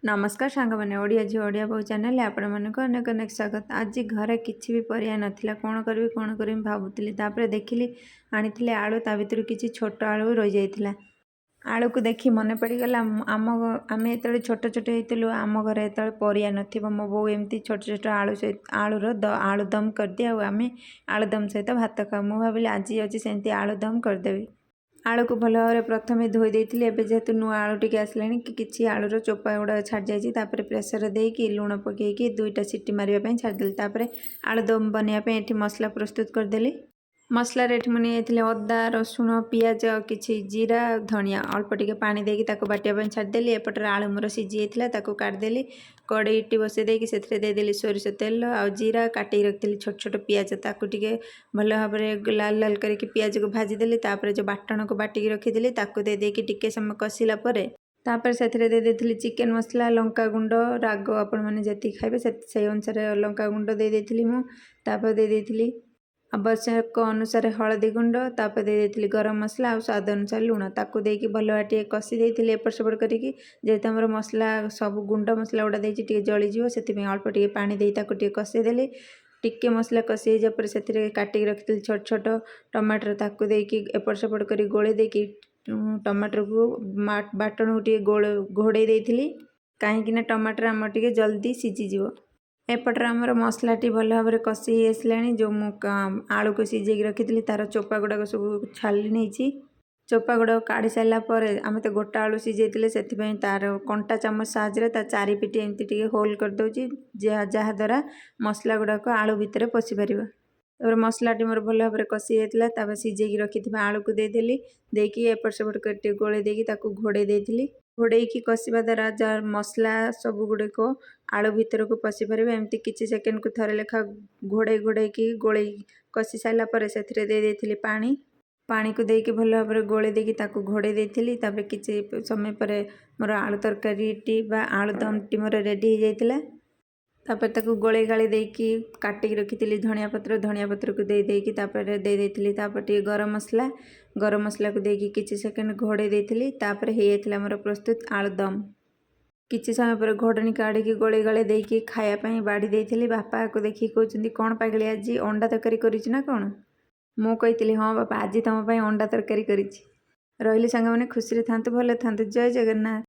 ନମସ୍କାର ସାଙ୍ଗମାନେ, ଓଡ଼ିଆ ଝିଅ ଓଡ଼ିଆ ବୋହୂ ଚ୍ୟାନେଲରେ ଆପଣମାନଙ୍କୁ ଅନେକ ଅନେକ ସ୍ୱାଗତ। ଆଜି ଘରେ କିଛି ବି ପରିବା ନଥିଲା। କ'ଣ କରିବି, କ'ଣ କରିବି ଭାବୁଥିଲି। ତାପରେ ଦେଖିଲି ଆଣିଥିଲେ ଆଳୁ, ତା ଭିତରୁ କିଛି ଛୋଟ ଆଳୁ ରହିଯାଇଥିଲା। ଆଳୁକୁ ଦେଖି ମନେ ପଡ଼ିଗଲା, ଆମେ ଯେତେବେଳେ ଛୋଟ ଛୋଟ ହେଇଥିଲୁ, ଆମ ଘରେ ଯେତେବେଳେ ପରିବା ନଥିବ, ମୋ ବୋଉ ଏମିତି ଛୋଟ ଛୋଟ ଆଳୁ ସହିତ ଆଳୁର ଆଳୁଦମ କରିଦିଏ ଆଉ ଆମେ ଆଳୁଦମ ସହିତ ଭାତ ଖାଉ। ମୁଁ ଭାବିଲି ଆଜି ଅଛି ସେମିତି ଆଳୁଦମ କରିଦେବି। ଆଳୁକୁ ଭଲ ଭାବରେ ପ୍ରଥମେ ଧୋଇ ଦେଇଥିଲି। ଏବେ ଯେହେତୁ ନୂଆ ଆଳୁ ଟିକେ ଆସିଲାଣି କି କିଛି ଆଳୁର ଚୋପା ଗୁଡ଼ାକ ଛାଡ଼ିଯାଇଛି। ତାପରେ ପ୍ରେସରରେ ଦେଇକି ଲୁଣ ପକାଇକି ଦୁଇଟା ସିଟି ମାରିବା ପାଇଁ ଛାଡ଼ିଦେଲି। ତାପରେ ଆଳୁଦମ ବନେଇବା ପାଇଁ ଏଠି ମସଲା ପ୍ରସ୍ତୁତ କରିଦେଲି। ମସଲାରେ ଏଠି ମୁଁ ନେଇଯାଇଥିଲି ଅଦା, ରସୁଣ, ପିଆଜ, କିଛି ଜିରା, ଧନିଆ। ଅଳ୍ପ ଟିକେ ପାଣି ଦେଇକି ତାକୁ ବାଟିବା ପାଇଁ ଛାଡ଼ିଦେଲି। ଏପଟରେ ଆଳୁ ମୋର ସିଝି ଯାଇଥିଲା, ତାକୁ କାଢ଼ିଦେଲି। କଡ଼େଇଟି ବସେଇ ଦେଇକି ସେଥିରେ ଦେଇଦେଲି ସୋରିଷ ତେଲ ଆଉ ଜିରା। କାଟିକି ରଖିଥିଲି ଛୋଟ ଛୋଟ ପିଆଜ, ତାକୁ ଟିକେ ଭଲ ଭାବରେ ଲାଲ ଲାଲ କରିକି ପିଆଜକୁ ଭାଜିଦେଲି। ତାପରେ ଯେଉଁ ବାଟଣକୁ ବାଟିକି ରଖିଥିଲି, ତାକୁ ଦେଇ ଦେଇକି ଟିକେ ସମୟ କଷିଲା ପରେ ତାପରେ ସେଥିରେ ଦେଇ ଦେଇଥିଲି ଚିକେନ୍ ମସଲା, ଲଙ୍କା ଗୁଣ୍ଡ। ରାଗ ଆପଣମାନେ ଯେତିକି ଖାଇବେ ସେଇ ଅନୁସାରେ ଲଙ୍କା ଗୁଣ୍ଡ ଦେଇ ଦେଇଥିଲି ମୁଁ। ତାପରେ ଦେଇ ଦେଇଥିଲି ଆବଶ୍ୟକ ଅନୁସାରେ ହଳଦୀ ଗୁଣ୍ଡ। ତାପରେ ଦେଇ ଦେଇଥିଲି ଗରମ ମସଲା ଆଉ ସ୍ୱାଦ ଅନୁସାରେ ଲୁଣ। ତାକୁ ଦେଇକି ଭଲ ଟିକେ କଷି ଦେଇଥିଲି ଏପଟ ସେପଟ କରିକି। ଯେହେତୁ ଆମର ମସଲା ସବୁ ଗୁଣ୍ଡ ମସଲା ଗୁଡ଼ା ଦେଇଛି, ଟିକେ ଜଳିଯିବ, ସେଥିପାଇଁ ଅଳ୍ପ ଟିକେ ପାଣି ଦେଇ ତାକୁ ଟିକେ କଷିଦେଲି। ଟିକେ ମସଲା କଷି ହେଇଯିବା ପରେ ସେଥିରେ କାଟିକି ରଖିଥିଲି ଛୋଟ ଛୋଟ ଟମାଟର, ତାକୁ ଦେଇକି ଏପଟ ସେପଟ କରି ଗୋଳେଇ ଦେଇକି ଟମାଟରକୁ ବାଟଣକୁ ଟିକେ ଘୋଡ଼େଇ ଦେଇଥିଲି, କାହିଁକିନା ଟମାଟର ଆମର ଟିକେ ଜଲ୍ଦି ସିଝିଯିବ। ଏପଟରେ ଆମର ମସଲାଟି ଭଲ ଭାବରେ କଷି ହେଇ ଆସିଲାଣି। ଯେଉଁ ମୁଁ ଆଳୁକୁ ସିଝେଇକି ରଖିଥିଲି, ତା'ର ଚୋପା ଗୁଡ଼ାକ ସବୁ ଛାଲି ନେଇଛି। ଚୋପା ଗୁଡ଼ାକ କାଢ଼ି ସାରିଲା ପରେ, ଆମେ ତ ଗୋଟା ଆଳୁ ସିଝେଇଥିଲେ, ସେଥିପାଇଁ ତା'ର କଣ୍ଟା ଚାମଚ ସାହାଯ୍ୟରେ ତା ଚାରିପିଟି ଏମିତି ଟିକେ ହୋଲ୍ କରିଦେଉଛି, ଯାହାଦ୍ୱାରା ମସଲା ଗୁଡ଼ାକ ଆଳୁ ଭିତରେ ପଶିପାରିବ। ତାପରେ ମସଲାଟି ମୋର ଭଲ ଭାବରେ କଷି ଯାଇଥିଲା। ତାପରେ ସିଝେଇକି ରଖିଥିବା ଆଳୁକୁ ଦେଇଦେଲି। ଦେଇକି ଏପଟ ସେପଟ କରି ଟିକେ ଗୋଳେଇ ଦେଇକି ତାକୁ ଘୋଡ଼େଇ ଦେଇଥିଲି। ଘୋଡ଼େଇକି କଷିବା ଦ୍ୱାରା ଯାହା ମସଲା ସବୁ ଗୁଡ଼ିକ ଆଳୁ ଭିତରକୁ ପଶିପାରିବ। ଏମିତି କିଛି ସେକେଣ୍ଡକୁ ଥରେ ଲେଖା ଘୋଡ଼େଇ ଘୋଡ଼େଇକି ଗୋଳେଇ କଷି ସାରିଲା ପରେ ସେଥିରେ ଦେଇ ଦେଇଥିଲି ପାଣି। ପାଣିକୁ ଦେଇକି ଭଲ ଭାବରେ ଗୋଳେଇ ଦେଇକି ତାକୁ ଘୋଡ଼େଇ ଦେଇଥିଲି। ତାପରେ କିଛି ସମୟ ପରେ ମୋର ଆଳୁ ତରକାରୀଟି ବା ଆଳୁଦମଟି ମୋର ରେଡ଼ି ହେଇଯାଇଥିଲା। ତାପରେ ତାକୁ ଗୋଳେଇ ଗାଳେଇ ଦେଇକି କାଟିକି ରଖିଥିଲି ଧନିଆ ପତ୍ର, ଧନିଆ ପତ୍ରକୁ ଦେଇ ଦେଇକି ତାପରେ ଦେଇ ଦେଇଥିଲି ତାପରେ ଟିକେ ଗରମ ମସଲା। ଗରମ ମସଲାକୁ ଦେଇକି କିଛି ସେକେଣ୍ଡ ଘୋଡ଼େଇ ଦେଇଥିଲି। ତାପରେ ହେଇଯାଇଥିଲା ଆମର ପ୍ରସ୍ତୁତ ଆଳୁଦମ। କିଛି ସମୟ ପରେ ଘୋଡ଼ଣୀ କାଢ଼ିକି ଗୋଳେଇ ଗାଳେଇ ଦେଇକି ଖାଇବା ପାଇଁ ବାଢ଼ି ଦେଇଥିଲି। ବାପା ଆକୁ ଦେଖିକି କହୁଛନ୍ତି, "କ'ଣ ପାଗଳି, ଆଜି ଅଣ୍ଡା ତରକାରୀ କରିଛୁ ନା କ'ଣ?" ମୁଁ କହିଥିଲି, "ହଁ ବାପା, ଆଜି ତୁମ ପାଇଁ ଅଣ୍ଡା ତରକାରୀ କରିଛି।" ରହିଲି ସାଙ୍ଗମାନେ, ଖୁସିରେ ଥାନ୍ତୁ, ଭଲ ଥାନ୍ତୁ। ଜୟ ଜଗନ୍ନାଥ।